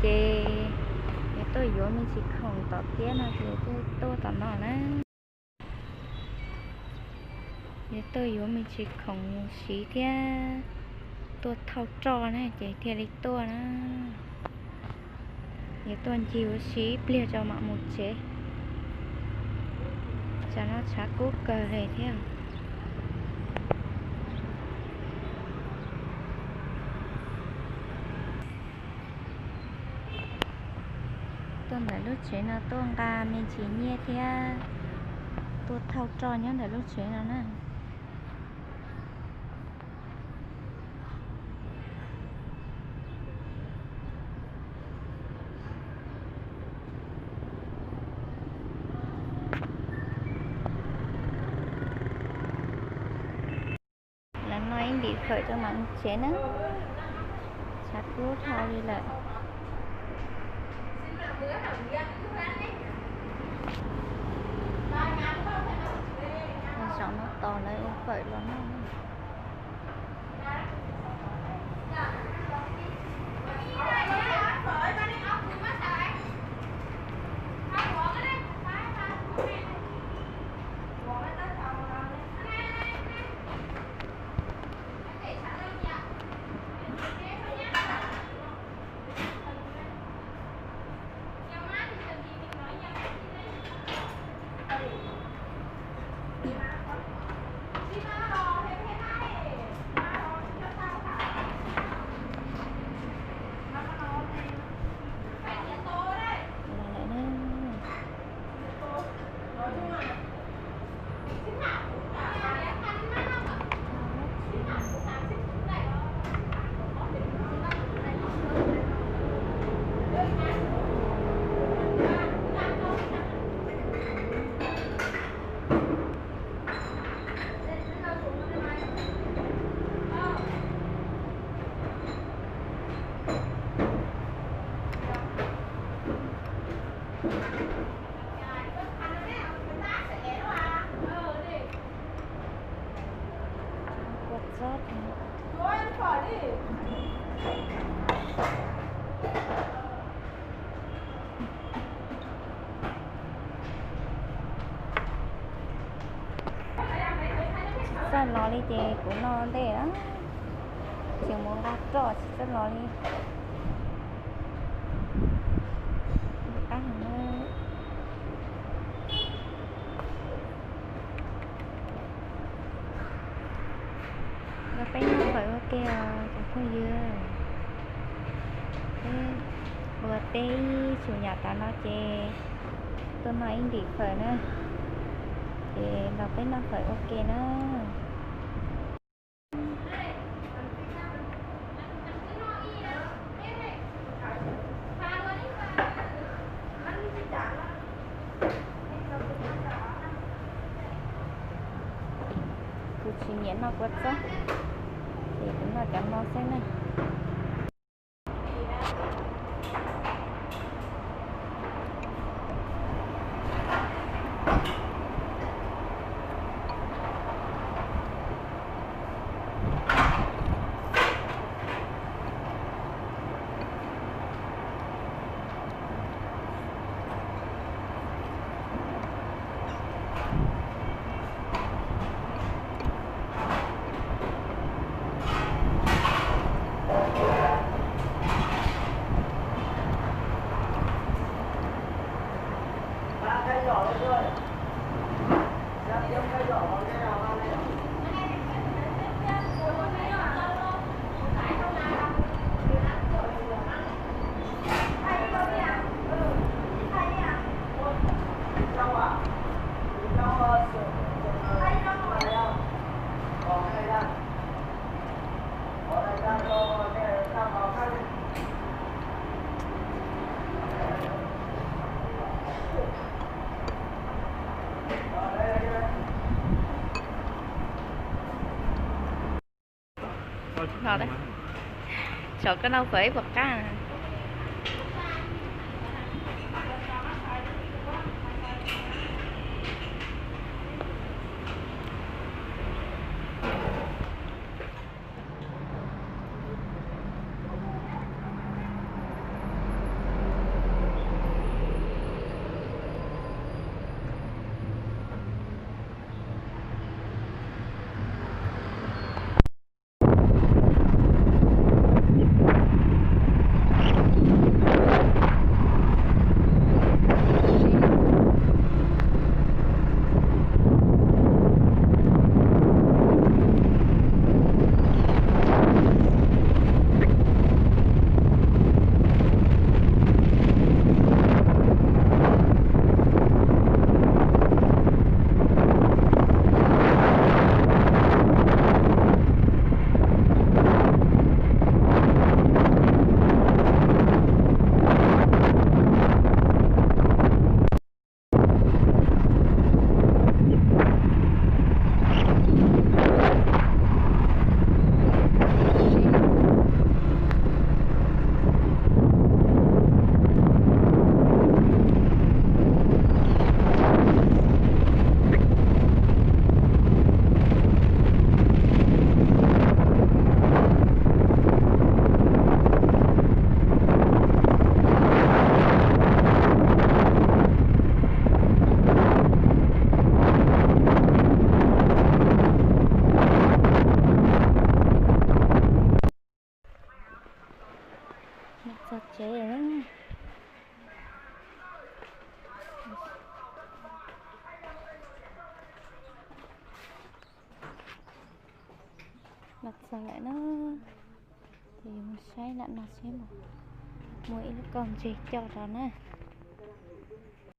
Ces yuav tuaj yuav me ntsis khoom tom tiab no ces tuaj tom no na. Yuav tuaj yuav me ntsis khoom mus siv thiab tuaj thauj roj na ces thiaj li tuaj na. Yuav tuaj ncig ua si ib pliag tso mam mus tsev. Tsam no tshav kub kawg li thiab. Tuaj ntawm lub tsev no tuaj nqa me ntsis nyiaj thiab tuaj thauj roj nyob ntawm lub tsev no na. Los noj ib ntim fawm rau mam mus tsev na. Tshav kub dhau li lawm. Zaum no tos lawv ua fawm los noj. Kua txob. Tsis txawj los li ces kuv noj ntej na. Tseem mus nqa roj tsis txawj los li. Qab heev na. Los peb noj fawm ua ke os cov phooj ywg. Peb ua teb ib xyoo yam tas no ces tuaj noj ib ntim fawm na. Ces los peb noj fawm ua ke na. Kuv tsis nyiam noj kua txob, ces kuv noj cov no xwb na. Los, saum koj noj fawm ib puas qab na. Los txog lawm na, ces mus saib nram no seb muaj ib lub kauj ntses coj rau na.